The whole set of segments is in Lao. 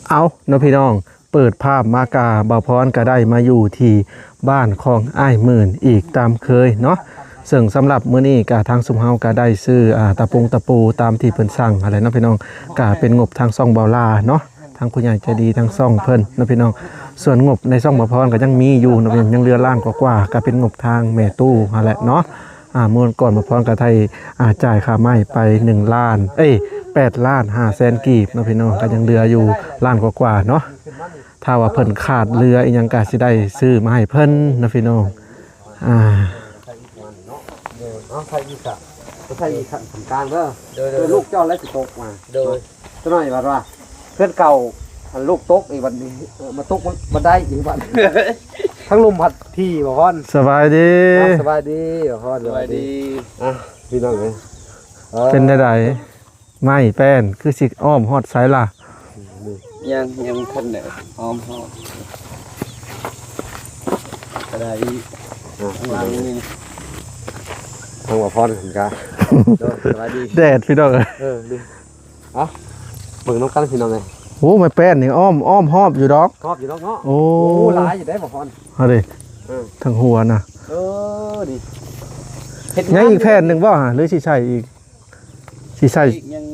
ເອົາເນາະພີ່ນ້ອງ, ເປີດພາບມາກະ ບ່າວພອນກະໄດ້ມາຢູ່ທີ່ບ້ານຂອງອ້າຍໝື່ນອີກຕາມເຄີຍເນາະ. ເຊິ່ງສຳລັບມື້ນີ້ກະທາງຊຸມເຮົາກະໄດ້ຊື້ ອາ ຕະປົງຕະປູຕາມທີ່ເພິ່ນສັ່ງຫັ້ນແຫຼະເນາະພີ່ນ້ອງ, ກະເປັນງົບທາງຊ່ອງບ່າວຫຼ້າເນາະ, ທາງຜູ້ໃຫຍ່ໃຈດີທາງຊ່ອງເພິ່ນເນາະພີ່ນ້ອງ. ສ່ວນງົບໃນຊ່ອງບ່າວພອນກະຍັງມີຢູ່ເນາະ, ຍັງເຫຼືອລ້ານກວ່າໆ ກະເປັນງົບທາງແມ່ຕູ້ຫັ້ນແຫຼະເນາະ. ອາ ມື້ກ່ອນບ່າວພອນກະໄດ້ ອາ ຈ່າຍຄ່າໄມ້ໄປໜຶ່ງລ້ານ ເອີຍ ແປດລ້ານຫ້າແສນກີບເນາະພີ່ນ້ອງ, ກະຍັງເຫຼືອຢູ່ລ້ານກວ່າໆເນາະ. ຖ້າວ່າເພິ່ນຂາດເຫຼືອອີ່ຫຍັງກະຊິໄດ້ຊື້ມາໃຫ້ເພິ່ນເນາະພີ່ນ້ອງ. ອາ ເອົາໃສ່ອີກ ໃສ່ອີກຂັ້ນກາງເດີ. ໂດຍໆ ເພື່ອລູກເຈົ້າແລ້ວຊິຕົກມາ. ໂດຍ ຈັກໜ້ອຍບັດວ່າເຮືອນເກົ່າ ອັນລູກຕົກອີກບັດນີ້ ເອີ ມາຕົກບັນໄດອີກບັດ ທັງລຸ່ມພັດທີ່ ບ່າວພອນ. ສະບາຍດີ ອ່າ ສະບາຍດີ ບ່າວພອນ. ສະບາຍດີ ອ່າ ພີ່ນ້ອງເອີຍ ເປັນແນວໃດ? ໄມ້ແປ້ນຄືຊິອ້ອມຮອດໃສລະ? ຍັງ ຍັງບໍ່ທັນໄດ້ອ້ອມຮອດ ກະໄດ້ອີກ ອ່າ ຂ້າງຫຼັງນີ້ ທາງບ່າວພອນເພິ່ນກະ ໂດຍ ສະບາຍດີ ແດດພີ່ນ້ອງເອີຍ. ເອີ ດີ ເອົາ ເບິ່ງນຳກັນພີ່ນ້ອງເອີຍ. ໂອ້ ໄມ້ແປ້ນນີ້ອ້ອມ ອ້ອມຮອບຢູ່ດອກ ຮອບຢູ່ດອກເນາະ. ໂອ້ ໂອ້ ຫຼາຍຢູ່ເດ້ບ່າວພອນ. ເອົາເດ້ ເອີ ທາງຫົວນະ. ເອີ ນີ້ ເຮັດ ຍັງອີກແຜ່ນໜຶ່ງບໍ່ຫະ ຫຼືຊິໃສ່ອີກ? ຊິໃສ່ ອີກຍັງ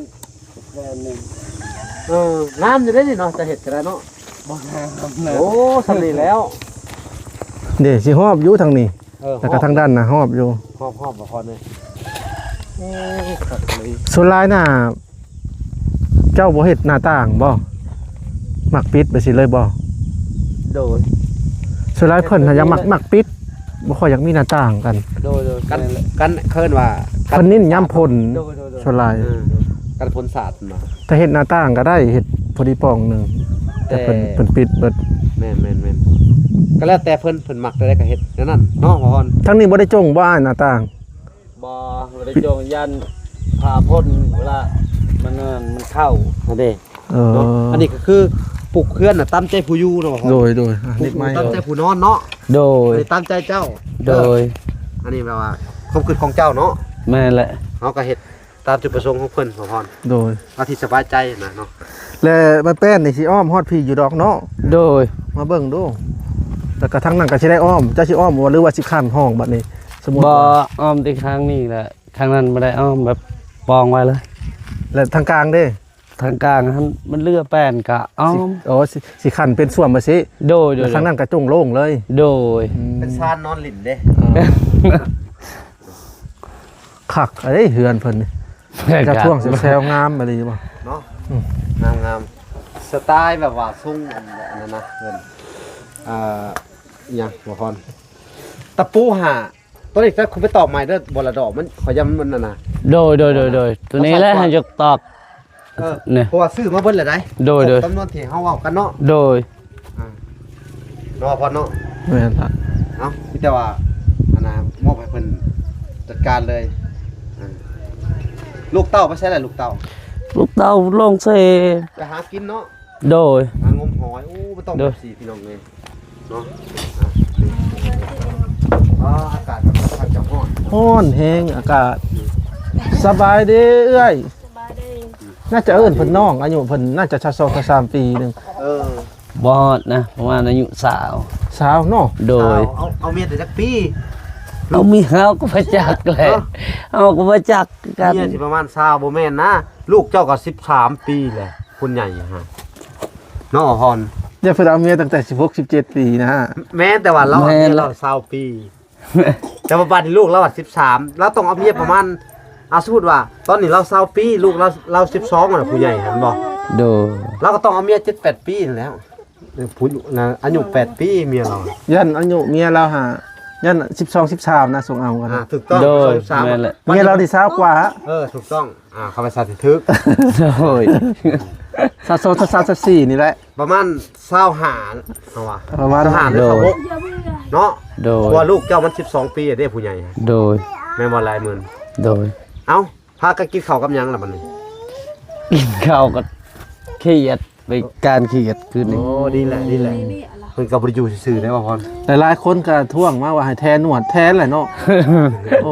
ແຜ່ນໜຶ່ງ. ເອີ ງາມຢູ່ເດ້ນີ້ເນາະ ຈະເຮັດກະໄດ້ເນາະ. ບໍ່ງາມນະ. ໂອ້ ສ່ຳນີ້ແລ້ວ ເດ້ ຊິຮອບຢູ່ທາງນີ້. ເອີ ແລ້ວກະທາງດ້ານໜ້າຮອບຢູ່ ຮອບ ຮອບບໍ່ພໍເລີຍ. ໂອ້ ຄັກອີ່ຫຼີ. ສ່ວນຫຼາຍໜ້າ ເຈົ້າບໍ່ເຮັດໜ້າຕ່າງບໍ່? ມັກປິດແບບຊີ້ເລີຍບໍ່? ໂດຍ ສ່ວນຫຼາຍເພິ່ນຫັ້ນຢາກມັກ ມັກປິດ ບໍ່ຄ່ອຍຢາກມີໜ້າຕ່າງກັນ. ໂດຍໆ ກັນ ແມ່ນແຫຼະ ກັນເອີ້ນວ່າ ເພິ່ນເນັ້ນຍາມຝົນ. ໂດຍໆໆ ສ່ວນຫຼາຍ ເອີ ກັນຝົນສາດ. ຖ້າເຮັດໜ້າຕ່າງກະໄດ້ ເຮັດພໍດີປ່ອງໜຶ່ງ ແຕ່ ແຕ່ເພິ່ນ ເພິ່ນປິດເບິດ. ແມ່ນໆໆ ກະແລ້ວແຕ່ເພິ່ນ ເພິ່ນມັກແນວໃດກະເຮັດແນວນັ້ນເນາະ ບ່າວພອນ. ທາງນີ້ບໍ່ໄດ້ຈົ່ງບໍ່ອ້າຍໜ້າຕ່າງ? ບໍ່ ບໍ່ໄດ້ຈົ່ງ ຢ້ານຜ້າຝົນເວລາມັນ ມັນເຂົ້າຫັ້ນເດ້. ເອີ ເນາະ ອັນນີ້ກະຄືປຸກເຮືອນນະ ຕາມໃຈຜູ້ຢູ່ເນາະ ບ່າວພອນ. ໂດຍໆ ອ່າ ປຸກ ເຮັດໃໝ່ ຕາມໃຈຜູ້ນອນເນາະ. ໂດຍ ອັນນີ້ຕາມໃຈເຈົ້າ. ໂດຍ ອັນນີ້ແບບວ່າຄວາມຄິດຂອງເຈົ້າເນາະ. ແມ່ນແຫຼະ ເຮົາກະເຮັດ ຕາມຈຸດປະສົງຂອງເພິ່ນ ບ່າວພອນ. ໂດຍ ເອົາທີ່ສະບາຍໃຈນະເນາະ. ແລະ ໄມ້ແປ້ນນີ້ຊິອ້ອມຮອດພີ້ຢູ່ດອກເນາະ. ໂດຍ ມາເບິ່ງດູ. ແລ້ວກະທາງນັ້ນກະຊິໄດ້ອ້ອມ ເຈົ້າຊິອ້ອມບໍ່ ຫຼືວ່າຊິຂັ້ນຫ້ອງບັດນີ້? ສົມມຸດ ບໍ່ ວ່າອ້ອມແຕ່ທາງນີ້ແຫຼະ ທາງນັ້ນບໍ່ໄດ້ອ້ອມ ແບບປ່ອງໄວ້ເລີຍ. ແລະ ທາງກາງເດ້? ທາງກາງຫັ້ນມັນເຫຼືອແປ້ນກະອ້ອມ. ຊິ ໂອ້ ຊິ ຊິຂັ້ນເປັນສ້ວມມາຊີ້. ໂດຍໆໆ ແລ້ວທາງນັ້ນກະຈົ່ງໂລ່ງເລີຍ. ໂດຍ ອືມ ເປັນຊານນອນຫຼິ້ນເດ້. ອ່າ ຄັກເດ້ເຮືອນເພິ່ນນີ້ ແມ່ນ ຈະ ກະ ທ່ວງແຊວໆ ງາມອີ່ຫຼີບໍ່ເນາະ. ອືມ ງາມໆ ສະໄຕແບບວ່າຊົງອັນ ອັນນັ້ນນະ ເຮືອນ ອ່າ ອີ່ຫຍັງ ບ່າວພອນ ຕະປູຫາ ໂຕນີ້ຈະຄຸມໄປຕອກໃໝ່ເດີ ບໍ່ລະດອກມັນ ຂ້ອຍຢ້ານມັນນັ້ນນະ. ໂດຍໆໆໆ ໂຕນີ້ແຫຼະ ເຮົາຢາກຕອກ ເອີ ນີ້ ເພາະວ່າຊື້ມາເບິດແລ້ວໃດ໋. ໂດຍໆ ຄົບຈຳນວນທີ່ເຮົາເວົ້າກັນເນາະ. ໂດຍ ອ່າ ເນາະ ພໍ່ເນາະ. ແມ່ນລະ ເອົາ ມີແຕ່ວ່າ ອັນນ່າ ມອບໃຫ້ເພິ່ນຈັດການເລີຍ. ອ່າ ລູກເຕົ້າໄປໃສລະ ລູກເຕົ້າ? ລູກເຕົ້າລົງເຊ ໄປຫາກິນເນາະ. ໂດຍ ຫາງົມຫອຍ. ໂອ້ ບໍ່ຕ້ອງ ໂດຍ ແບບຊີ້ ພີ່ນ້ອງເອີຍ ເນາະ. ອ່າ ອາກາດກະຄ່ອນຂ້າງຈະຮ້ອນ ຮ້ອນແຮງອາກາດ. ສະບາຍດີເອື້ອຍ. ສະບາຍດີ. ໜ້າຈະເອີ້ນເພິ່ນນ້ອງ ອາຍຸເພິ່ນໜ້າຈະຊາວສອງ ຊາວສາມປີໜຶ່ງ. ເອີ ບໍ່ຮອດນະ ປະມານອາຍຸຊາວ ຊາວເນາະ. ໂດຍ ເອົາ ເອົາເມຍແຕ່ຈັກປີ? ເອົາເມຍ ເຮົາກະບໍ່ຈັກແຫຼະ ເນາະ ເຮົາກະບໍ່ຈັກຄືກັນ. ເມຍຊິປະມານຊາວ ບໍ່ແມ່ນນະ ລູກເຈົ້າກະສິບສາມປີແຫຼະ ຜູ້ໃຫຍ່ຫັ້ນ ເນາະ ອອນ. ຢ່າເພິ່ນເອົາເມຍຕັ້ງແຕ່ສິບຫົກ ສິບເຈັດປີນະ. ແມ່ນ ແຕ່ວ່າລາວເອົາເມຍ ແມ່ນ ລາວຊາວປີ. ແຕ່ວ່າບາດນີ້ລູກລາວອາຍຸສິບສາມ ລາວຕ້ອງເອົາເມຍປະມານ ອ່າ ສົມມຸດວ່າຕອນນີ້ລາວຊາວປີ ລູກລາວ ລາວສິບສອງຫັ້ນນະ ຜູ້ໃຫຍ່ຫັ້ນບໍ່? ໂດຍ ລາວກະຕ້ອງເອົາເມຍເຈັດແປດປີຫັ້ນແລ້ວ. ເອີ ຜູ້ນະ ອາຍຸແປດປີເມຍລາວ ຢ້ານອາຍຸເມຍລາວຫາ ຢ້ານສິບສອງ ສິບສາມນະ ສົ່ງເອົາກັນ. ອ່າ ຖືກຕ້ອງ. ໂດຍ ສິບສອງ ສິບສາມ ແມ່ນແຫຼະ ເມຍລາວນີ້ຊາວກວ່າ. ເອີ ຖືກຕ້ອງ. ອ່າ ຄຳວ່າຊາວທີ່ຖືກ. ໂດຍ ຊາວສອງ ຊາວສາມ ຊາວສີ່ນີ້ແຫຼະ ປະມານຊາວຫ້າ ເຮົາວ່າ ປະມານຊາວຫ້າ ໂດຍ ຫຼື ຊາວຫົກເນາະ. ໂດຍ ເພາະວ່າລູກເຈົ້າມັນສິບສອງປີເດ້ ຜູ້ໃຫຍ່. ໂດຍ ແມ່ນບໍ່ ຫຼາຍໝື່ນ? ໂດຍ ເອົ້າ ພາກັນກິນເຂົ້າກັບຫຍັງລະບັດນີ້? ກິນເຂົ້າກັບຂຽດ. ເປັນການຂຽດຄືນນີ້. ໂອ້ ດີແຫຼະ ດີແຫຼະ. ເພິ່ນກໍບໍ່ໄດ້ຢູ່ຊື່ໆເດ້ ບ່າວພອນ. ຫຼາຍໆຄົນກໍທວງມາວ່າໃຫ້ແທໜວດແທນແຫຼະເນາະ. ໂອ້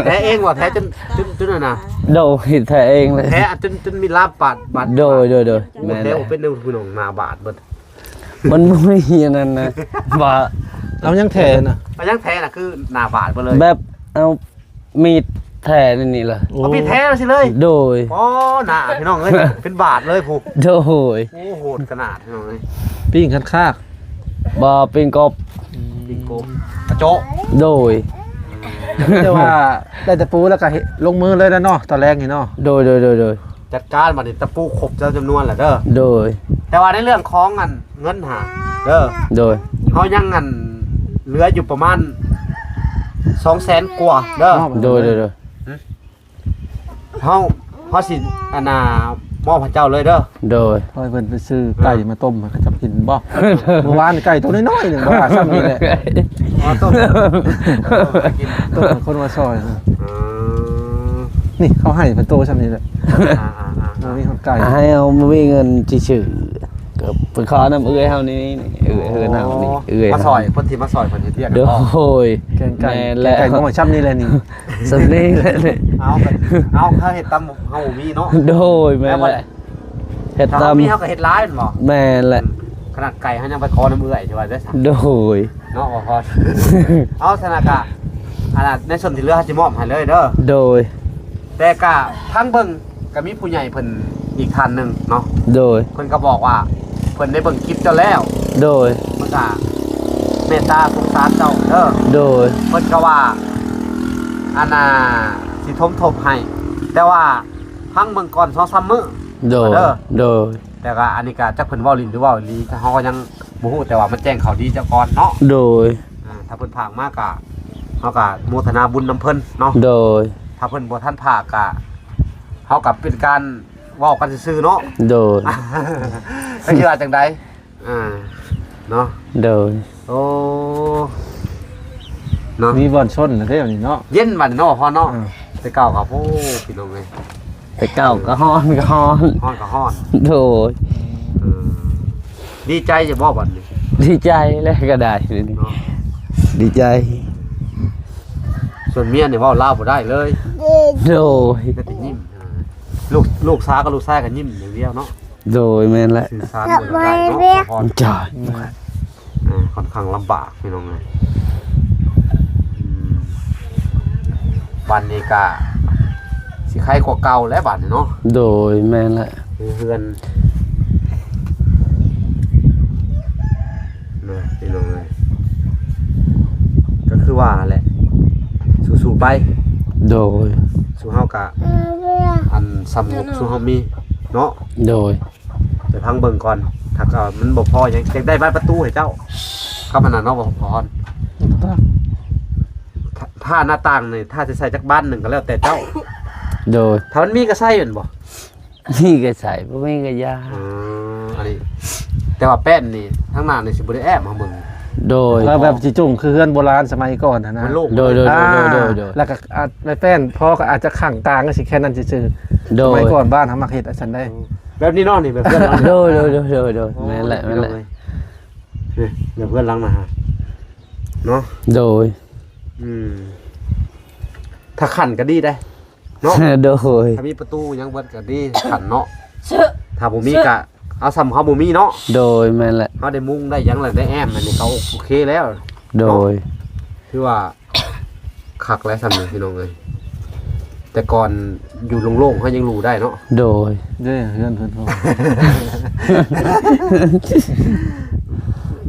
ແທເອງບໍ່? ແທຈົນ ຈົນ ຈົນອັນນະ. ໂດຍ ແທເອງເລີຍ. ແທຈົນ ຈົນມີລາບບາດ ບາດ. ໂດຍ ໂດຍ ໂດຍ. ໂອ້ ແມ່ນແຫຼະ. ແທບໍ່ເປັນແນວຜູ້ນ້ອງໜ້າບາດເບິດ. ມັນບໍ່ມີອັນນັ້ນນະ ວ່າເອົາຫຍັງແທນະ? ເອົາຫຍັງແທນະ? ຄືໜ້າບາດເບິດເລີຍ. ແບບເອົາມີດແທນນີ້ລະ. ໂອ້ ເອົາມີດແທນຊິເລີຍ? ໂດຍ. ອໍ ໜ້າພີ່ນ້ອງເອີຍ ເປັນບາດເລີຍພຸ້ນ. ໂດຍ. ໂອ້ ໂຫດຂະໜາດພີ່ນ້ອງເອີຍ. ປີ້ງຄັນຄາກ. ບໍ່ ປີ້ງກົບ. ປີ້ງກົບ ກະໂຈະ. ໂດຍ. ແຕ່ວ່າໄດ້ຕະປູແລ້ວກໍເຮັດ ລົງມືເລີຍແຫຼະເນາະ ຕອນແລງນີ້ເນາະ. ໂດຍ ໂດຍ ໂດຍ ໂດຍ. ຈັດການບັດນີ້ ຕະປູຄົບເຈົ້າຈຳນວນແຫຼະເດີ. ໂດຍ. ແຕ່ວ່າໃນເລື່ອງຂອງອັນເງິນຫາເດີ ໂດຍ ເຮົາຍັງອັນເຫຼືອຢູ່ປະມານສອງແສນກວ່າເດີ. ໂດຍ ໂດຍ ໂດຍ. ເຮົາ ເຮົາຊິອັນນ່າມອບໃຫ້ເຈົ້າເລີຍເດີ. ໂດຍ. ຂ້ອຍເພິ່ນໄປຊື້ໄກ່ມາຕົ້ມໃຫ້ເຂົາເຈົ້າກິນບໍ່? ເມື່ອວານໄກ່ຕົວນ້ອຍໆໜຶ່ງບໍ່ວ່າ ຊ່ຳນີ້ແຫຼະ. ອໍ ຕົ້ມ ຕົ້ມໃຫ້ຄົນມາຊ່ອຍ. ເອີ ນີ້ເຂົາໃຫ້ເພິ່ນໂຕຊ່ຳນີ້ແຫຼະ. ອ່າໆໆ ບໍ່ມີຮອດໄກ່ ໃຫ້ເຮົາບໍ່ມີເງິນຊິຊື້ ກໍໄປຂໍນຳເອື້ອຍເຮົານີ້ ເອື້ອຍເຮືອນເຮົານີ້ ເອື້ອຍ ມາຊ່ອຍ ຄົນທີ່ມາຊ່ອຍເພິ່ນເຮັດວຽກ. ໂດຍ. ແກງໄກ່ ແມ່ນແລ້ວ ແກງໄກ່ນ້ອຍຊ່ຳນີ້ແຫຼະນີ້ ຊ່ຳນີ້ແຫຼະນີ້. ເອົາ ເອົາ ເຮົາເຮັດຕຳ ເຮົາບໍ່ມີເນາະ. ໂດຍ ແມ່ນແຫຼະ. ເຮັດຕຳ ຖ້າເຮົາມີເຮົາກໍເຮັດຫຼາຍແມ່ນບໍ່? ແມ່ນແຫຼະ. ອືມ ຂະໜາດໄກ່ເຮົາຍັງໄປຂໍນຳເອື້ອຍ ຊິວ່າໄດ້ຊັ້ນ. ໂດຍ. ເນາະ ບໍ່ພໍ. ເອົາຊັ້ນນະກະ ອັນນັ້ນ ໃນສ່ວນທີ່ເຫຼືອເຮົາຊິມອບໃຫ້ເລີຍເດີ. ໂດຍ. ແຕ່ກະຟັງເບິ່ງ ກໍມີຜູ້ໃຫຍ່ເພິ່ນອີກທ່ານໜຶ່ງເນາະ. ໂດຍ. ເພິ່ນກໍບອກວ່າ ເພິ່ນໄດ້ເບິ່ງຄລິບເຈົ້າແລ້ວ. ໂດຍ. ເພິ່ນກໍເມດຕາສົງສານເຈົ້າເດີ. ໂດຍ. ເພິ່ນກໍວ່າ ອັນນ່າ ຊິສົມທົບໃຫ້ ແຕ່ວ່າ ພັງເບິ່ງກ່ອນສອງສາມມື້. ໂດຍ ເດີ ໂດຍ. ແຕ່ກໍອັນນີ້ກໍຈັກເພິ່ນເວົ້າຫຼິ້ນຫຼືເວົ້າອີ່ຫຼີ ເຮົາກໍຍັງບໍ່ຮູ້ ແຕ່ວ່າມາແຈ້ງຂ່າວດີເຈົ້າກ່ອນເນາະ. ໂດຍ. ອ່າ ຖ້າເພິ່ນພາກມາກໍ ເຮົາກໍໂມທະນາບຸນນຳເພິ່ນເນາະ. ໂດຍ. ຖ້າເພິ່ນບໍ່ທັນພາກກໍ ເຮົາກໍເປັນການເວົ້າກັນຊື່ໆເນາະ. ໂດຍ. ກໍຊິວ່າຈັ່ງໃດ? ອ່າ ເນາະ. ໂດຍ. ໂອ້ ເນາະ ມີບ່ອນຊົນແລ້ວເດ້ນີ້ເນາະ. ເຢັນບັດນີ້ເນາະ ພອນເນາະ. ເອີ ແຕ່ເກົ່າກໍ ໂອ້ ພີ່ນ້ອງເອີຍ ແຕ່ເກົ່າກໍຮ້ອນ ກໍຮ້ອນ ຮ້ອນກໍຮ້ອນ. ໂດຍ. ເອີ ດີໃຈຢູ່ບໍ່ບັດນີ້? ດີໃຈແຫຼະກໍໄດ້ເນາະ ດີໃຈ. ສ່ວນເມຍນີ້ເວົ້າລາວບໍ່ໄດ້ເລີຍ. ໂດຍ. ໄດ້ແຕ່ຍິ້ມ. ອ່າ ລູກ ລູກສາວກັບລູກຊາຍກໍຍິ້ມຢ່າງດຽວເນາະ. ໂດຍ ແມ່ນແຫຼະ ສື່ສານບໍ່ໄດ້ເນາະ ສະບາຍດີ ພອນ. ຈ້າ ອ່າ ຄ່ອນຂ້າງລຳບາກພີ່ນ້ອງເອີຍ. ອືມ ບັດນີ້ກະຊິໄຄກວ່າເກົ່າແລ້ວບັດນີ້ເນາະ. ໂດຍ ແມ່ນແຫຼະ ເຮືອນນະ ພີ່ນ້ອງເອີຍ ກໍຄືວ່າແຫຼະ ສູ້ໆໄປ. ໂດຍ. ສູ່ເຮົາກະ ອັນສ່ຳງົບສູ່ເຮົາມີເນາະ. ໂດຍ. ໄປຟັງເບິ່ງກ່ອນ ຖ້າກໍມັນບໍ່ພໍຫຍັງ ຢາກໄດ້ບານປະຕູໃຫ້ເຈົ້າ ກັບອັນນັ້ນເນາະ ບໍ່ພອນ. ຖ້າ ຖ້າໜ້າຕ່າງນີ້ ຖ້າຊິໃສ່ຈັກບານໜຶ່ງກໍແລ້ວແຕ່ເຈົ້າ. ໂດຍ. ຖ້າມັນມີກໍໃສ່ແມ່ນບໍ່? ມີກໍໃສ່ ບໍ່ມີກໍຢ່າ. ອືມ ອັນນີ້ ແຕ່ວ່າແປ້ນນີ້ ທາງໜ້ານີ້ຊິບໍ່ໄດ້ແອບມາເບິ່ງ. ໂດຍ. ແລ້ວແບບຊິຈຸ້ງຄືເຮືອນໂບລານສະໄໝກ່ອນຫັ້ນນະ. ມັນໂລ່ງ. ໂດຍ ໂດຍ ອ່າ ໂດຍ ໂດຍ ໂດຍ ແລ້ວກໍອາດ ແມ່ນແປ້ນພໍກໍອາດຈະຂ້າງກາງ ກໍຊິແຄ່ນັ້ນຊື່ໆ. ໂດຍ. ສະໄໝກ່ອນບ້ານເຮົາມັກເຮັດອັນຊັ້ນໄດ໋. ອືມ ແບບນີ້ເນາະ ນີ້ແບບເຮືອນຫຼັງນີ້. ໂດຍ ໂດຍ ໂດຍ ໂດຍ ໂອ້ ແມ່ນແຫຼະ ແມ່ນແຫຼະ ໂອ້ຍ ນີ້ແບບເຮືອນຫຼັງນະ ເນາະ. ໂດຍ. ອືມ ຖ້າຂັ້ນກໍດີໄດ໋ເນາະ. ໂດຍ. ຖ້າມີປະຕູຫຍັງເບິດກໍດີ ຂັ້ນເນາະ ຖ້າບໍ່ມີກໍເອົາສ່ຳເຮົາບໍ່ມີເນາະ. ໂດຍ ແມ່ນແຫຼະ ເຮົາໄດ້ມຸງໄດ້ຫຍັງແລ້ວ ໄດ້ແອ້ມ ອັນນີ້ກໍໂອເຄແລ້ວ. ໂດຍ. ເນາະ ຖືວ່າ ຄັກແລ້ວສ່ຳນີ້ພີ່ນ້ອງເອີຍ ແຕ່ກ່ອນຢູ່ໂລ່ງໆ ເຮົາຍັງຫຼູ່ໄດ້ເນາະ. ໂດຍ. ເດ້ ເຮືອນເພິ່ນ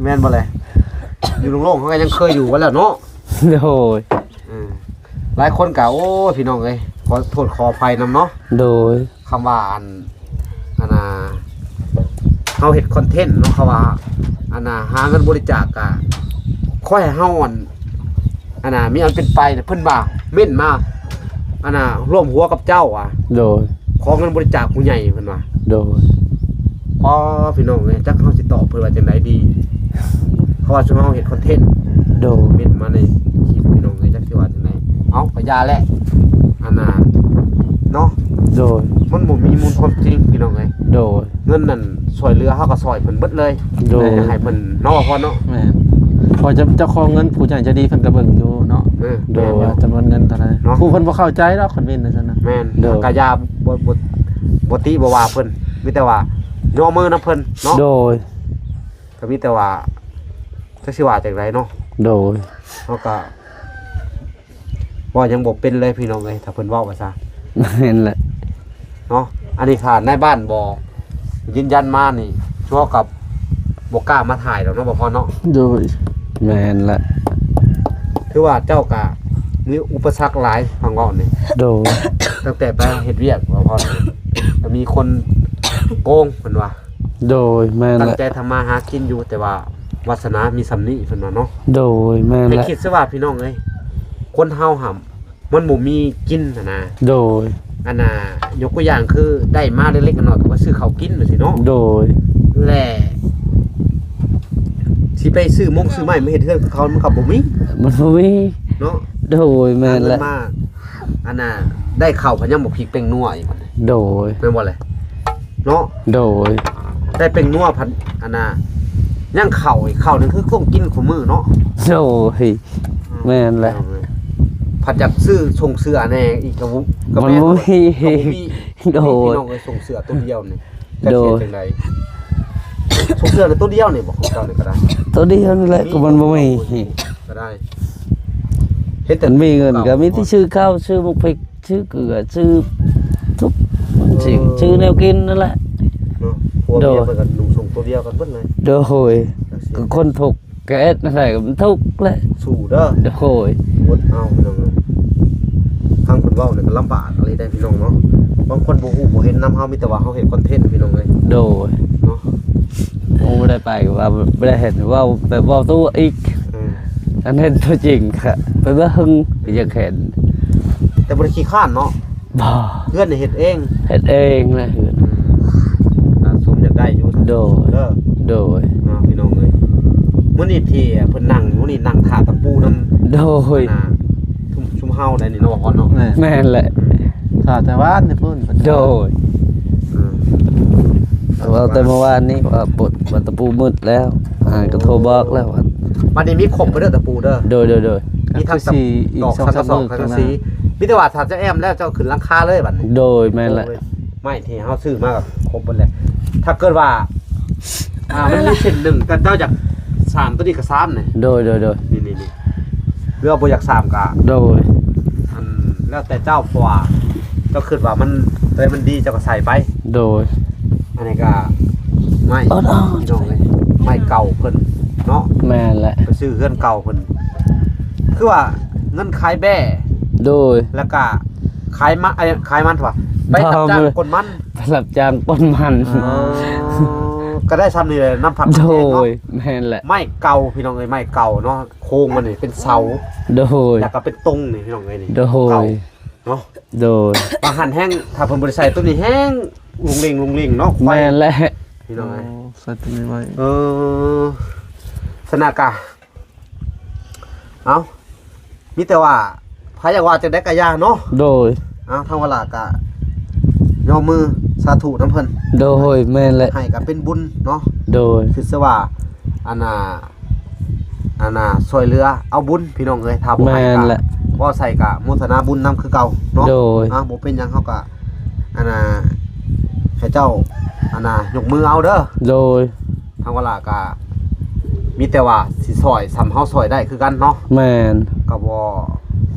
ແມ່ນບໍ່ແຫຼະ ຢູ່ໂລ່ງໆ ເຮົາກໍຍັງເຄີຍຢູ່ໄວ້ແລ້ວເນາະ. ໂດຍ. ເອີ ຫຼາຍຄົນກໍ ໂອ້ຍ ພີ່ນ້ອງເອີຍ ຂໍໂທດຂໍອະໄພນຳເນາະ. ໂດຍ. ຄຳວ່າອັນ ອັນນ່າ ເຮົາເຮັດຄອນເທັນເນາະ ເຂົາວ່າ ອັນນ່າ ຫາເງິນບໍລິຈາກກະ ຂໍໃຫ້ເຮົາ ອັນ ອັນນ່າ ມີອັນເປັນໄປ ເພິ່ນວ່າເມັ້ນມາ ອັນນ່າ ຮ່ວມຫົວກັບເຈົ້າວ່າ. ໂດຍ. ຂໍເງິນບໍລິຈາກຜູ້ໃຫຍ່ ເພິ່ນວ່າ. ໂດຍ. ອໍ ພີ່ນ້ອງເອີຍ ຈັກເຮົາຊິຕອບເພິ່ນວ່າຈັ່ງໃດດີ ເພາະວ່າຊຸມເຮົາເຮັດຄອນເທັນ. ໂດຍ. ເມັ້ນມາໃນຄລິບ ພີ່ນ້ອງເອີຍ ຈັກຊິວ່າຈັ່ງໃດ. ເອົ້າ ກໍຢ່າແຫຼະ ອັນນ່າ ເນາະ. ໂດຍ. ມັນບໍ່ມີມູນຄວາມຈິງພີ່ນ້ອງເອີຍ. ໂດຍ ເງິນນັ້ນຊ່ວຍເຫຼືອເຮົາກໍຊ່ອຍເພິ່ນເບິດເລີຍ. ໂດຍ ຢາກໃຫ້ເພິ່ນເນາະ ວ່າພອນເນາະ. ແມ່ນ ເພາະເຈົ້າ ເຈົ້າຂອງເງິນຜູ້ໃຫຍ່ໃຈດີເພິ່ນກໍເບິ່ງຢູ່ເນາະ. ເອີ ໂດຍ ແມ່ນຢູ່ ວ່າຈຳນວນເງິນເທົ່າໃດເນາະ ຜູ້ເພິ່ນບໍ່ເຂົ້າໃຈດອກ ຄັນເປັນຈັ່ງຊັ້ນນະ. ແມ່ນ ໂດຍ ກໍຢ່າ ບໍ່ ບໍ່ ບໍ່ຕິບໍ່ວ່າເພິ່ນ ມີແຕ່ວ່າຍໍມືນຳເພິ່ນເນາະ. ໂດຍ ກໍມີແຕ່ວ່າ ຈັກຊິວ່າຈັ່ງໃດເນາະ. ໂດຍ ເຮົາກໍ ເວົ້າຫຍັງບໍ່ເປັນເລີຍພີ່ນ້ອງເອີຍ ຖ້າເພິ່ນເວົ້າວ່າຊະ. ແມ່ນແຫຼະເນາະ. ອັນນີ້ຖ້ານາຍບ້ານບໍ່ຢືນຢັນມານີ້ ເຮົາກໍບໍ່ກ້າມາຖ່າຍດອກເນາະ ບໍ່ພໍເນາະ. ໂດຍ ແມ່ນແຫຼະ ຖືວ່າເຈົ້າກໍມີອຸປະສັກຫຼາຍ ຟັງເວົ້ານີ້. ໂດຍ ຕັ້ງແຕ່ໄປເຮັດວຽກ ບໍ່ພໍ ກໍມີຄົນໂກງເພິ່ນວ່າ. ໂດຍ ແມ່ນແຫຼະ ຕັ້ງໃຈທຳມາຫາກິນຢູ່ ແຕ່ວ່າວາສະໜາມີສ່ຳນີ້ເພິ່ນວ່າເນາະ. ໂດຍ ແມ່ນແຫຼະ ໃຫ້ຄິດຊະວ່າພີ່ນ້ອງເອີຍ ຄົນເຮົາຫັ້ນ ມັນບໍ່ມີກິນຫັ້ນນະ. ໂດຍ ອັນນ່າ ຍົກຕົວຢ່າງຄືໄດ້ມາເລັກໆນ້ອຍໆ ກໍມາຊື້ເຂົ້າກິນຈັ່ງຊີ້ເນາະ. ໂດຍ ແລະ ຊິໄປຊື້ມົງຊື້ໄມ້ມາເຮັດເຮືອນຄືເຂົາ ມັນກໍບໍ່ມີ ມັນບໍ່ມີເນາະ. ໂດຍ ແມ່ນແຫຼະ ມາ ອັນນ່າ ໄດ້ເຂົ້າພັດຍັງບໍ່ພິກແປ້ງນົວອີກ. ໂດຍ ແມ່ນບໍ່ແຫຼະ ເນາະ. ໂດຍ ໄດ້ແປ້ງນົວພັດ ອັນນ່າ ຍັງເຂົ້າອີກ ເຂົ້ານີ້ຄືຕ້ອງກິນຄູ່ມື້ເນາະ. ໂດຍ ອືມ ແມ່ນແຫຼະ ພັດຢາກຊື້ຊົງເສື້ອແດ່ອີກກໍບໍ່ ກໍ ມັນບໍ່ມີ ກໍບໍ່ມີ. ໂດຍ ພີ່ນ້ອງເອີຍ ຊົງເສື້ອຕົວດຽວນີ້ ໂດຍ ຈັກຊິເຮັດຈັ່ງໃດ? ຊົງເສື້ອຕົວດຽວນີ້ບໍ່ ຂອງເຈົ້ານີ້ກໍໄດ້ ຕົວດຽວນີ້ແຫຼະ ກໍມັນບໍ່ມີ ກໍໄດ້ ເຮັດແຕ່ ມີເງິນກໍມີແຕ່ຊື້ເຂົ້າ ຊື້ໝາກພິກ ຊື້ເກືອ ຊື້ທຸກສິ່ງ ເອີ ຊື້ແນວກິນນັ້ນແຫຼະເນາະ. ຜົວເມຍ ໂດຍ ເພິ່ນກໍນຸ່ງສົ້ງຕົວດຽວກັນເບິດເລີຍ. ໂດຍ ກໍຄົນທຸກ ກໍເຮັດແນວໃດກໍມັນທຸກແຫຼະ ສູ້ເດີ. ໂດຍ ອົດເອົາພີ່ນ້ອງເອີຍ ຟັງເພິ່ນເວົ້ານີ້ກໍລຳບາກອີ່ຫຼີໄດ໋ພີ່ນ້ອງເນາະ. ບາງຄົນບໍ່ຮູ້ບໍ່ເຫັນນຳເຮົາ ມີແຕ່ວ່າເຮົາເຮັດຄອນເທັນພີ່ນ້ອງເອີຍ. ໂດຍ ເນາະ ໂອ້ ບໍ່ໄດ້ໄປກໍວ່າບໍ່ໄດ້ເຫັນ ເວົ້າແບບເວົ້າຕົວະອີກ. ອືມ ອັນເຫັນຕົວຈິງກະໄປເບິ່ງ ກໍຢາກເຫັນ ແຕ່ບໍ່ໄດ້ຂີ້ຄ້ານເນາະ. ບໍ່ ເຮືອນນີ້ເຮັດເອງ ເຮັດເອງແຫຼະເຮືອນ. ອືມ ຕາສົມຢາກໄດ້ຢູ່ ໂດຍ ເດີ ໂດຍ ເນາະ ພີ່ນ້ອງເອີຍ. ມື້ນີ້ທີ່ເພິ່ນນັ່ງຢູ່ນີ້ ນັ່ງຖ້າຕະປູນຳ ໂດຍ ອັນນ່າ ຊຸມ ຊຸມເຮົາໄດ໋ນີ້ເນາະ ວ່າກ່ອນເນາະ. ແມ່ນ ແມ່ນແຫຼະ ຖ້າແຕ່ວານນີ້ພຸ້ນ. ໂດຍ ອືມ ເວົ້າແຕ່ເມື່ອວານນີ້ວ່າປົດ ວ່າຕະປູມືດແລ້ວ ອ່າ ກໍໂທບອກແລ້ວວ່າ ບັດນີ້ມີຄົບເບິດເດີຕະປູເດີ. ໂດຍ ໂດຍ ໂດຍ ມີທັງ ກໍຄືຊິອີກ ຕອກ ສອງສາມ ສັງກະສອກ ມື້ ສັງກະສີ ຂ້າງໜ້າ ມີແຕ່ວ່າຖ້າຈະແອ້ມແລ້ວເຈົ້າຂຶ້ນຫຼັງຄາເລີຍບັດນີ້. ໂດຍ ແມ່ນແຫຼະ ໂອ້ຍ ໄມ້ທີ່ເຮົາຊື້ມາກໍຄົບເບິດແຫຼະ. ຖ້າເກີດວ່າ ອ່າ ມັນມີເສັ້ນໜຶ່ງ ກໍເຈົ້າຢາກສາມ ຕົວນີ້ກໍສາມນີ້. ໂດຍ ໂດຍ ໂດຍ ນີ້ໆໆ ຫຼືວ່າບໍ່ຢາກສາມກໍ ໂດຍ ອັນ ແລ້ວແຕ່ເຈົ້າ ເພາະວ່າເຈົ້າຄິດວ່າມັນ ຕົວໃດມັນດີເຈົ້າກໍໃສ່ໄປ. ໂດຍ ອັນນີ້ກໍໄມ້ ອໍ ພີ່ນ້ອງເອີຍ ໄມ້ເກົ່າເພິ່ນເນາະ. ແມ່ນແຫຼະ ໄປຊື້ເຮືອນເກົ່າເພິ່ນ ຄືວ່າເງິນຂາຍແບ້. ໂດຍ ແລ້ວກໍຂາຍມະ ເອີ ຂາຍມັນວ່າ ໄປຮັບຈ້າງກົນມັນ ໄປຮັບຈ້າງກົນມັນ. ອໍ ກໍໄດ້ຊ່ຳນີ້ແຫຼະ ນຳພັກ ໂດຍ ເນາະ. ແມ່ນແຫຼະ ໄມ້ເກົ່າພີ່ນ້ອງເອີຍ ໄມ້ເກົ່າເນາະ ໂຄງມັນນີ້ເປັນເສົາ. ໂດຍ ແລ້ວກໍເປັນຕົງນີ້ພີ່ນ້ອງເອີຍ ນີ້ ໂດຍ ເກົ່າເນາະ. ໂດຍ ບາງຫັ້ນແຮງ ຖ້າເພິ່ນບໍ່ໄດ້ໃສ່ຕົວນີ້ແຮງລຸງເລັງ ລຸງເລັງເນາະ. ແມ່ນແຫຼະ ພີ່ນ້ອງເອີຍ ໂອ້ ໃສ່ຕົວນີ້ໄວ້ ເອີ ສະນະກະ ເອົ້າ ມີແຕ່ວ່າໃຜຢາກວ່າຈັ່ງໃດກໍຢ່າເນາະ. ໂດຍ ເອົ້າ ທາງວາລາກະຍົກມືສາທຸນຳເພິ່ນ. ໂດຍ ແມ່ນແຫຼະ ໃຫ້ກໍເປັນບຸນເນາະ. ໂດຍ ຄືຊະວ່າ ອັນນ່າ ອັນນ່າ ຊ່ວຍເຫຼືອເອົາບຸນພີ່ນ້ອງເອີຍ. ຖ້າບໍ່ໃຫ້ ແມ່ນແຫຼະ ກໍເວົ້າໃສ່ກໍໂມທະນາບຸນນຳຄືເກົ່າເນາະ. ໂດຍ ເອົ້າ ບໍ່ເປັນຫຍັງ ເຮົາກໍ ອັນນ່າ ໃຫ້ເຈົ້າ ອັນນ່າ ຍົກມືເອົາເດີ. ໂດຍ ທາງວາລາກໍມີແຕ່ວ່າຊິຊ່ອຍສ່ຳເຮົາຊ່ອຍໄດ້ຄືກັນເນາະ. ແມ່ນ ກໍບໍ່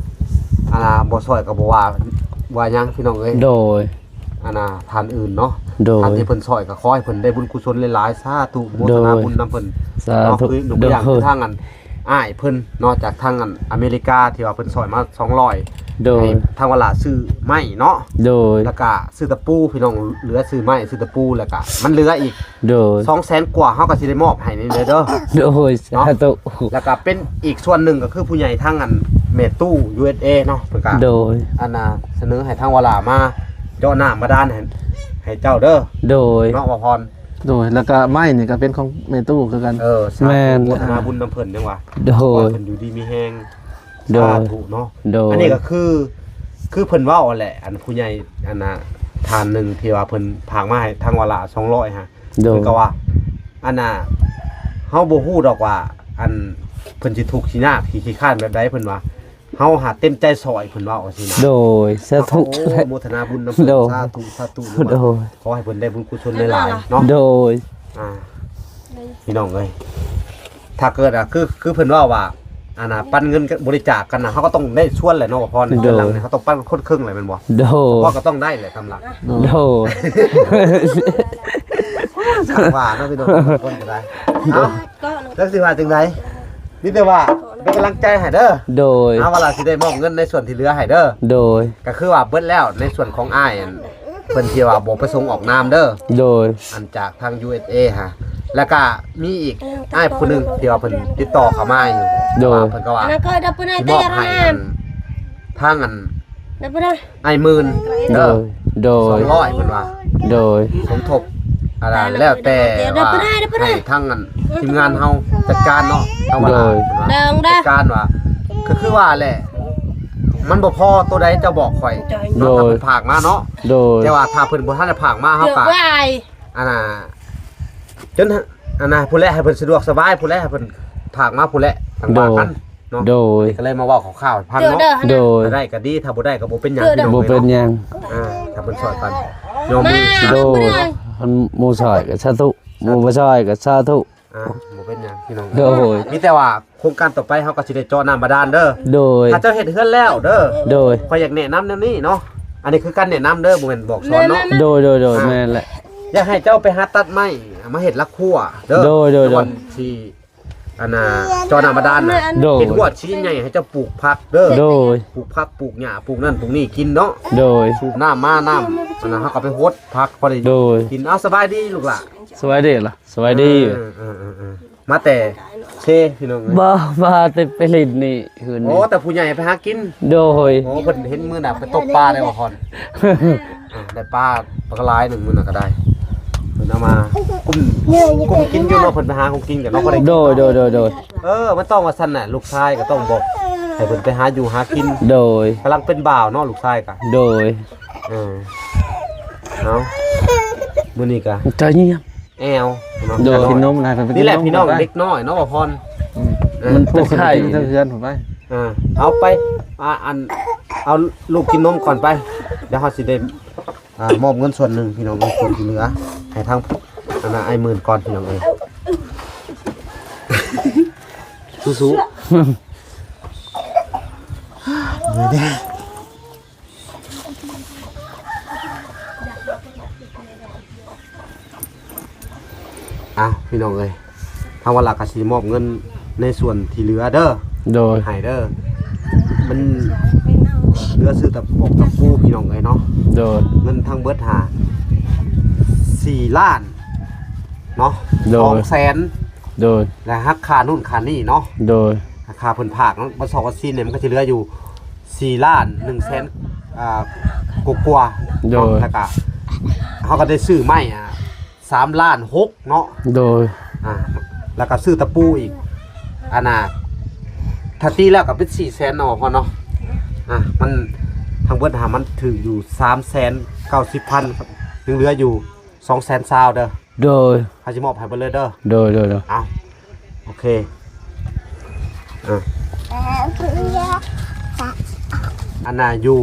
ອັນນ່າ ບໍ່ຊ່ອຍກໍບໍ່ວ່າ ວ່າຫຍັງພີ່ນ້ອງເອີຍ. ໂດຍ ອັນນ່າ ທ່ານອື່ນເນາະ. ໂດຍ ທ່ານທີ່ເພິ່ນຊ່ອຍກໍຂໍໃຫ້ເພິ່ນໄດ້ບຸນກຸສົນຫຼາຍໆ ສາທຸ ໂມທະນາບຸນນຳເພິ່ນ. ໂດຍ ສາທຸ ເນາະ ຄືຍົກຕົວຢ່າງ ໂດຍ ຄືທາງອັນ ອ້າຍເພິ່ນເນາະ ຈາກທາງອັນອາເມລິກາ ທີ່ວ່າເພິ່ນຊ່ອຍມາສອງຮ້ອຍ. ໂດຍ ໃຫ້ທາງວາລາຊື້ໄມ້ເນາະ. ໂດຍ ແລ້ວກະຊື້ຕະປູພີ່ນ້ອງ ເຫຼືອຊື້ໄມ້ ຊື້ຕະປູ ແລ້ວກະມັນເຫຼືອອີກ. ໂດຍ ສອງແສນກວ່າ ເຮົາກໍຊິໄດ້ມອບໃຫ້ນີ້ເດີ. ໂດຍ ເນາະ ສາທຸ. ແລ້ວກະເປັນອີກສ່ວນໜຶ່ງ ກໍຄືຜູ້ໃຫຍ່ທາງອັນແມ່ຕູ້ ຢູເອສເອ ເນາະ ເພິ່ນກະ ໂດຍ ອັນນ່າ ສະເໜີໃຫ້ທາງວາລາມາເຈາະນ້ຳບາດານໃຫ້ ໃຫ້ເຈົ້າເດີ. ໂດຍ ເນາະ ວ່າພອນ. ໂດຍ ແລ້ວກະໄມ້ນີ້ກະເປັນຂອງແມ່ຕູ້ຄືກັນ. ເອີ ສາທຸ ແມ່ນ ໂມທະນາບຸນນຳເພິ່ນ ຈັ່ງວ່າ ໂດຍ ຂໍໃຫ້ເພິ່ນຢູ່ດີມີແຮງ. ໂດຍ ສາທຸເນາະ. ໂດຍ ອັນນີ້ກໍຄື ຄືເພິ່ນເວົ້າຫັ້ນແຫຼະ ອັນຜູ້ໃຫຍ່ ອັນນ່າ ທ່ານໜຶ່ງທີ່ວ່າເພິ່ນຝາກມາໃຫ້ທາງວາລະສອງຮ້ອຍຫັ້ນ ໂດຍ ເພິ່ນກໍວ່າ ອັນນ່າ ເຮົາບໍ່ຮູ້ດອກວ່າ ອັນ ເພິ່ນຊິທຸກຊິຍາກຊິຂີ້ຄ້ານແບບໃດ ເພິ່ນວ່າ ເຮົາຫາເຕັມໃຈຊ່ອຍ ເພິ່ນເວົ້າຈັ່ງຊີ້ນະ ໂດຍ ສາທຸ ໂອ້ ໂມທະນາບຸນນຳເພິ່ນ ໂດຍ ສາທຸ ສາທຸ ໂດຍ ຂໍໃຫ້ເພິ່ນໄດ້ບຸນກຸສົນຫຼາຍໆເນາະ ໂດຍ ອ່າ ພີ່ນ້ອງເອີຍ ຖ້າເກີດ ອ່າ ຄື ຄືເພິ່ນເວົ້າວ່າ ອັນນ່າ ປັນເງິນບໍລິຈາກກັນນະ ເຮົາກໍຕ້ອງໄດ້ສ່ວນແຫຼະເນາະ ພອນ ໂດຍ ເງິນຫຼັງນີ້ເຮົາຕ້ອງປັນຄົນເຄິ່ງແຫຼະແມ່ນບໍ່? ໂດຍ ເພາະກໍຕ້ອງໄດ້ແຫຼະກຳລັງ ໂດຍ ວ່າເນາະ ພີ່ນ້ອງ ຄົນກໍໄດ້ ເອົາ ຈັກຊິວ່າຈັ່ງໃດ ມີແຕ່ວ່າເປັນກຳລັງໃຈໃຫ້ເດີ ໂດຍ ເອົາ ວ່າລະຊິໄດ້ມອບເງິນໃນສ່ວນທີ່ເຫຼືອໃຫ້ເດີ ໂດຍ ກໍຄືວ່າເບິດແລ້ວໃນສ່ວນຂອງອ້າຍ ອັນ ເພິ່ນທີ່ວ່າບໍ່ປະສົງອອກນາມເດີ ໂດຍ ອັນຈາກທາງ ຢູເອສເອ ຫາ ແລ້ວກະມີອີກອ້າຍຜູ້ໜຶ່ງທີ່ວ່າເພິ່ນຕິດຕໍ່ເຂົ້າມາຢູ່ ໂດຍ ເພິ່ນກໍວ່າຊິມອບໃຫ້ອັນ ທາງອັນ ອ້າຍໝື່ນເດີ ໂດຍ ໂດຍ ສອງຮ້ອຍ ເພິ່ນວ່າ ໂດຍ ສົມທົບ ອັນນັ້ນແລ້ວແຕ່ວ່າໃຫ້ທາງອັນທີມງານເຮົາຈັດການເນາະ ທາງວ່າ ໂດຍ ເພິ່ນວ່າຈັດການວ່າ ກໍຄືວ່າແຫຼະ ມັນບໍ່ພໍໂຕໃດເຈົ້າບອກຂ້ອຍເນາະ ໂດຍ ຖ້າເພິ່ນຝາກມາເນາະ ໂດຍ ແຕ່ວ່າຖ້າເພິ່ນບໍ່ທັນໄດ້ຝາກມາ ເຮົາກໍ ອັນນ່າ ຈົນ ອັນນ່າ ຜູ້ແລະໃຫ້ເພິ່ນສະດວກສະບາຍ ຜູ້ແລະໃຫ້ເພິ່ນຝາກມາຜູ້ແລະ ຈັ່ງວ່າກັນເນາະ ໂດຍ ອັນນີ້ກໍເລີຍມາເວົ້າຄ່າວໆໃຫ້ຟັງເນາະ ໂດຍ ໂດຍ ຖ້າໄດ້ກໍດີ ຖ້າບໍ່ໄດ້ກໍບໍ່ເປັນຫຍັງ ໂດຍ ພີ່ນ້ອງ ບໍ່ເປັນຫຍັງ ອ່າ ຖ້າເພິ່ນຊ່ອຍກັນ ຍອມມື ໂດຍ ຄັນໝູ່ຊ່ອຍກໍສາທຸ ໝູ່ບໍ່ຊ່ອຍກໍສາທຸ ອ່າ ບໍ່ເປັນຫຍັງພີ່ນ້ອງ ໂດຍ ມີແຕ່ວ່າໂຄງການຕໍ່ໄປເຮົາກໍຊິໄດ້ເຈາະນ້ຳບາດານເດີ ໂດຍ ຖ້າເຈົ້າເຮັດເຮືອນແລ້ວເດີ ໂດຍ ຂ້ອຍຢາກແນະນຳແນວນີ້ເນາະ ອັນນີ້ຄືການແນະນຳເດີ ບໍ່ແມ່ນບອກສອນເນາະ ໂດຍ ໂດຍ ໂດຍ ອ່າ ແມ່ນແຫຼະ ຢາກໃຫ້ເຈົ້າໄປຫາຕັດໄມ້ ເອົາມາເຮັດຫຼັກຄົວເດີ ໂດຍ ໂດຍ ໂດຍ ບ່ອນທີ່ ອັນນ່າ ເຈາະນ້ຳບາດານນະ ໂດຍ ເຮັດຮົ້ວຊີ້ນໃຫຍ່ໃຫ້ເຈົ້າປູກຜັກເດີ ໂດຍ ປູກຜັກ ປູກຫຍ້າ ປູກນັ້ນ ປູກນີ້ກິນເນາະ ໂດຍ ສູບນ້ຳມາ ນ້ຳ ອັນນັ້ນເຮົາກໍໄປຫົດຜັກພໍໄດ້ ໂດຍ ກິນ ເອົາ ສະບາຍດີລູກຫຼ້າ ສະບາຍດີລະ ສະບາຍດີ ເອີ ເອີ ເອີ ເອີ ມາແຕ່ເຊພີ່ນ້ອງເອີຍ ບໍ່ ມາແຕ່ໄປຫຼິ້ນນີ້ຄືນນີ້ ໂອ້ ແຕ່ຜູ້ໃຫຍ່ໄປຫາກິນ ໂດຍ ໂອ້ ເພິ່ນເຫັນມື້ໜ້າໄປຕົກປາໄດ້ບໍ່ພອນ ອ່າ ໄດ້ປາ ປາກະຫຼາຍໜຶ່ງມື້ນັ້ນກໍໄດ້ ເພິ່ນເອົາມາກຸ້ມ ກຸ້ມກິນຢູ່ເນາະ ເພິ່ນໄປຫາຂອງກິນກັນເນາະ ບໍ່ໄດ້ກິນ ໂດຍ ໂດຍ ໂດຍ ໂດຍ ເອີ ມັນຕ້ອງວ່າຊັ້ນນະ ລູກຊາຍກໍຕ້ອງບອກໃຫ້ເພິ່ນໄປຫາຢູ່ຫາກິນ ໂດຍ ກຳລັງເປັນບ່າວເນາະ ລູກຊາຍກໍ ໂດຍ ເອີ ເອົາ ມື້ນີ້ກໍ ໃຈງຽບ ແອວເນາະ ໂດຍ ກິນນົມນະ ໄປກິນນົມ ນີ້ແຫຼະພີ່ນ້ອງ ໄປ ເດັກນ້ອຍເນາະ ບໍ່ພອນ ອືມ ເອີ ມັນປົວໄຂ້ ເຮືອນໄປ ອ່າ ເອົາໄປ ອ່າ ອັນ ເອົາລູກກິນນົມກ່ອນໄປ ດຽວເຮົາຊິໄດ້ ອ່າ ມອບເງິນສ່ວນໜຶ່ງພີ່ນ້ອງ ສ່ວນທີ່ເຫຼືອໃຫ້ທາງ ອັນນ່າ ອ້າຍໝື່ນກ່ອນພີ່ນ້ອງເອີຍ ສູ້ໆ ເອີ ເດ້. ອ້າວ ພີ່ນ້ອງເອີຍ ທາງວັດລະກະຊິມອບເງິນໃນສ່ວນທີ່ເຫຼືອເດີ ໂດຍ ໃຫ້ເດີ ມັນເຫຼືອຊື້ຕະປອກຕະປູ ພີ່ນ້ອງເອີຍເນາະ ໂດຍ ເງິນທັງເບິດຫາສີ່ລ້ານເນາະ ໂດຍ ສອງແສນ ໂດຍ ແລະ ຫັກຄ່າໂນ່ນຄ່ານີ້ເນາະ ໂດຍ ຄ່າເພິ່ນຝາກເນາະ ບັດຊອກບັດຊີນນີ້ ມັນກໍຊິເຫຼືອຢູ່ສີ່ລ້ານໜຶ່ງແສນ ອ່າ ກວ່າໆ ໂດຍ ເນາະ ແລ້ວກໍເຮົາກໍໄດ້ຊື້ໄມ້ ອ່າ ສາມລ້ານຫົກເນາະ ໂດຍ ອ່າ ແລ້ວກໍຊື້ຕະປູອີກ ອັນນ່າ ຖ້າຕີແລ້ວກໍເປັນສີ່ແສນເນາະ ພໍ່ເນາະ ອ່າ ມັນທັງເບິດຫາມັນຖືກຢູ່ສາມແສນເກົ້າສິບພັນ ຍັງເຫຼືອຢູ່ ສອງແສນຊາວເດີ ໂດຍ ເຮົາຊິມອບໃຫ້ເບິດເລີຍເດີ ໂດຍ ໂດຍ ໂດຍ ເອົາ ໂອເຄ ອ່າ ອັນນ່າ ຢູ່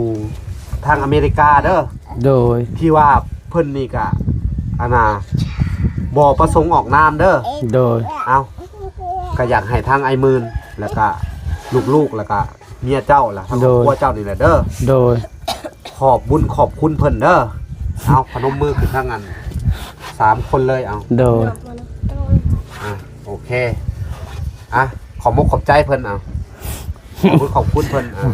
ທາງອາເມລິກາເດີ ໂດຍ ທີ່ວ່າເພິ່ນນີ້ກະ ອັນນ່າ ບໍ່ປະສົງອອກນາມເດີ ໂດຍ ເອົາ ກະຢາກໃຫ້ທາງອ້າຍໝື່ນ ແລ້ວກະລູກໆ ແລ້ວກະ ເມຍເຈົ້າລະ ທາງ ໂດຍ ຄອບຄົວເຈົ້ານີ້ແຫຼະເດີ ໂດຍ ຂອບບຸນຂອບຄຸນເພິ່ນເດີ ເອົາ ພະນົມມືຂຶ້ນທາງອັນ ສາມຄົນເລີຍ ເອົາ ໂດຍ ອ່າ ໂອເຄ ອ່ະ ຂອບມຸກຂອບໃຈເພິ່ນ ເອົາ ຂອບຄຸນຂອບຄຸນເພິ່ນ ເອົາ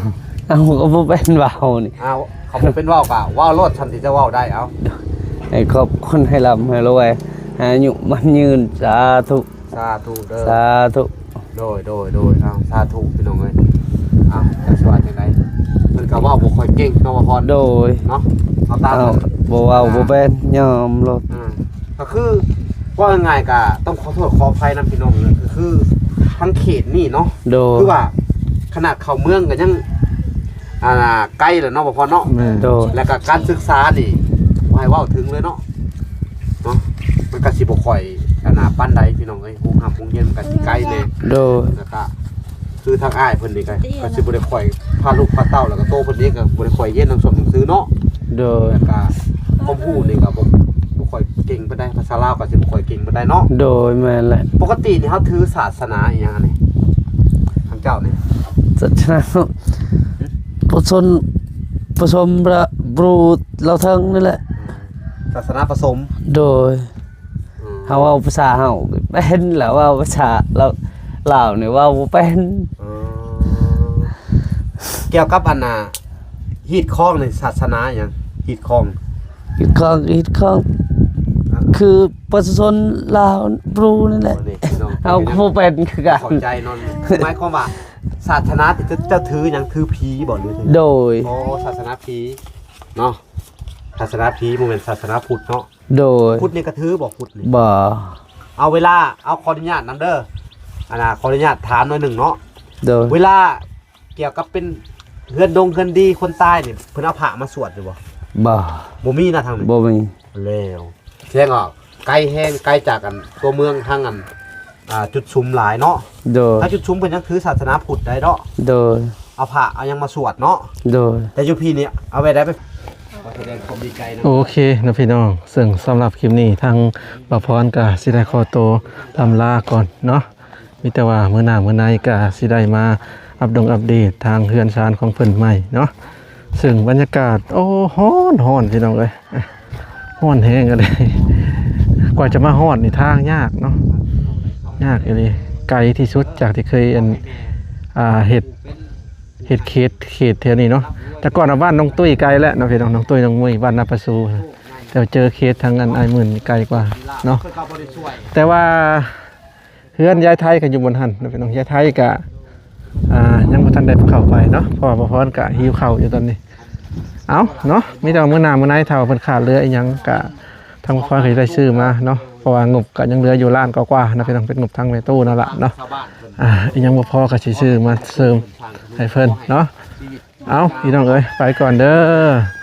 ເອົາ ກໍບໍ່ເປັນເວົ້ານີ້ ເອົາ ເຂົາບໍ່ເປັນເວົ້າກະເວົ້າໂລດ ສ່ຳທີ່ຈະເວົ້າໄດ້ ເອົາ ໃຫ້ຂອບຄຸນ ໃຫ້ລ່ຳໃຫ້ລວຍ ໃຫ້ອາຍຸໝັ້ນຍືນ ສາທຸ ສາທຸເດີ ສາທຸ ໂດຍ ໂດຍ ໂດຍ ເອົາ ສາທຸ ພີ່ນ້ອງເອີຍ ເອົາ ຈັກຊິວ່າຈັ່ງໃດ ເພິ່ນກໍເວົ້າບໍ່ຄ່ອຍເກັ່ງເນາະ ວ່າພອນ ໂດຍ ເນາະ ເອົາຕາມ ເອົາ ບໍ່ເວົ້າ ອ່າ ບໍ່ເປັນ ຍອມໂລດ ອ່າ ກໍຄື ເວົ້າງ່າຍໆ ກໍຕ້ອງຂໍໂທດຂໍອະໄພນຳ ພີ່ນ້ອງເອີຍ ກໍຄືທາງເຂດນີ້ເນາະ ໂດຍ ຄືວ່າຂະໜາດເຂົ້າເມືອງກໍຍັງ ອ່າ ໄກແລ້ວເນາະ ວ່າພອນເນາະ ແມ່ນ ໂດຍ ແລ້ວກໍການສຶກສານີ້ ໃຫ້ເວົ້າເຖິງເລີຍເນາະ ເນາະ ມັນກໍຊິບໍ່ຄ່ອຍອັນນ່າປານໃດພີ່ນ້ອງເອີຍ ໂຮງຮ່ຳໂຮງຮຽນມັນກໍຊິໄກແດ່ ໂດຍ ແລ້ວກໍຄືທາງອ້າຍເພິ່ນນີ້ກໍ ກໍຊິບໍ່ໄດ້ຄ່ອຍພາລູກພາເຕົ້າ ແລ້ວກໍໂຕເພິ່ນເອງກໍບໍ່ໄດ້ຄ່ອຍຮຽນໜັງສົມໜັງສືເນາະ ໂດຍ ແລ້ວກໍຄວາມຮູ້ນີ້ກໍບໍ່ ບໍ່ຄ່ອຍເກັ່ງປານໃດ ພາສາລາວກໍຊິບໍ່ຄ່ອຍເກັ່ງປານໃດເນາະ ໂດຍ ແມ່ນແຫຼະ ປົກກະຕິນີ້ເຮົາຖືສາສະໜາອີ່ຫຍັງອັນນີ້ ທາງເຈົ້ານີ້ ສາສະໜາປະຊົນ ປະສົມລະບຣູລາວເທິງນີ້ແຫຼະ ສາສະໜາປະສົມ ໂດຍ ອືມ ເຮົາເວົ້າພາສາເຮົາເປັນລະ ເວົ້າພາສາລາວ ລາວນີ້ເວົ້າບໍ່ເປັນ ອໍ ກ່ຽວກັບອັນນ່າ ຮີດຄອງນີ້ສາສະໜາຫຍັງ? ຮີດຄອງ ຮີດຄອງ ຮີດຄອງ ອ່າ ຄືປະຊາຊົນລາວບຣູນີ້ແຫຼະ ອໍ ນີ້ພີ່ນ້ອງ ເຮົາກໍບໍ່ເປັນຄືກັນ ເຂົ້າໃຈເນາະ ໝາຍຄວາມວ່າສາສະໜາທີ່ເຈົ້າຖືຫຍັງ? ຖືຜີບໍ່ ຫຼືຖື ໂດຍ ອໍ ສາສະໜາຜີເນາະ ສາສະໜາຜີ ບໍ່ແມ່ນສາສະໜາພຸດເນາະ ໂດຍ ພຸດນີ້ກໍຖືບໍ່? ພຸດນີ້ ບໍ່ ເອົາ ເວລາ ເອົາ ຂໍອະນຸຍາດນຳເດີ ອັນນ່າ ຂໍອະນຸຍາດຖາມໜ້ອຍໜຶ່ງເນາະ ໂດຍ ເວລາກ່ຽວກັບເປັນເຮືອນດົງເຮືອນດີຄົນຕາຍນີ້ ເພິ່ນເອົາພະມາສວດຢູ່ບໍ່? ບໍ່ ບໍ່ມີນະທາງນີ້ ບໍ່ມີ ແລ້ວ ແສດງວ່າໄກແຮງ ໄກຈາກອັນຕົວເມືອງທາງອັນ ອ່າ ຈຸດຊຸມຫຼາຍເນາະ ໂດຍ ຖ້າຈຸດຊຸມເພິ່ນຍັງຖືສາສະໜາພຸດໄດ້ເນາະ ໂດຍ ເອົາພະເອົາຫຍັງມາສວດເນາະ ໂດຍ ແຕ່ຢູ່ພີ້ນີ້ເອົາໄວ້ໄດ້ໄປ ຂໍສະແດງຄວາມດີໃຈນຳ ໂອເຄເນາະພີ່ນ້ອງ ເຊິ່ງສຳລັບຄລິບນີ້ທາງບ່າວພອນກໍຊິໄດ້ຂໍໂຕລ່ຳລາກ່ອນເນາະ ມີແຕ່ວ່າມື້ໜ້າມື້ໃນກໍຊິໄດ້ມາອັບດົງອັບເດດທາງເຮືອນຊານຂອງເພິ່ນໃໝ່ເນາະ ເຊິ່ງບັນຍາກາດ ໂອ້ ຮ້ອນ ຮ້ອນພີ່ນ້ອງເອີຍ ຮ້ອນແຮງອີ່ຫຼີ ກວ່າຈະມາຮອດນີ້ທາງຍາກເນາະ ຍາກອີ່ຫຼີ ໄກທີ່ສຸດຈາກທີ່ເຄີຍອັນ ອ່າ ເຮັດ ເຮັດເຂດ ເຂດແຖວນີ້ເນາະ ແຕ່ກ່ອນວ່າບ້ານນ້ອງຕຸ້ຍໄກແຫຼະເນາະພີ່ນ້ອງ ນ້ອງຕຸ້ຍ ນ້ອງມຸ້ຍ ບ້ານນາປະຊູ ແຕ່ວ່າເຈີເຂດທາງອັນອ້າຍໝື່ນນີ້ໄກກວ່າເນາະ ແຕ່ວ່າ ເຮືອນຍາຍໄທກໍຢູ່ບ່ອນຫັ້ນເນາະພີ່ນ້ອງ ຍາຍໄທກໍ ອ່າ ຍັງບໍ່ທັນໄດ້ເຂົ້າໄປເນາະ ເພາະວ່າບ່າວພອນກໍຫິວເຂົ້າຢູ່ຕອນນີ້ ເອົາເນາະ ມີແຕ່ວ່າມື້ໜ້າມື້ໃນຖ້າວ່າເພິ່ນຂາດເຫຼືອອີ່ຫຍັງກໍ ທາງບ່າວພອນກໍຈະໄດ້ຊື້ມາເນາະ ເພາະວ່າງົບກໍຍັງເຫຼືອຢູ່ລ້ານກວ່າໆນະພີ່ນ້ອງ ເປັນງົບທາງແມ່ຕູ້ນັ້ນລະເນາະ ອ່າ ອີ່ຫຍັງບໍ່ພໍກໍຊິຊື້ມາເສີມໃຫ້ເພິ່ນເນາະ ເອົາ ພີ່ນ້ອງເອີຍ ໄປກ່ອນເດີ.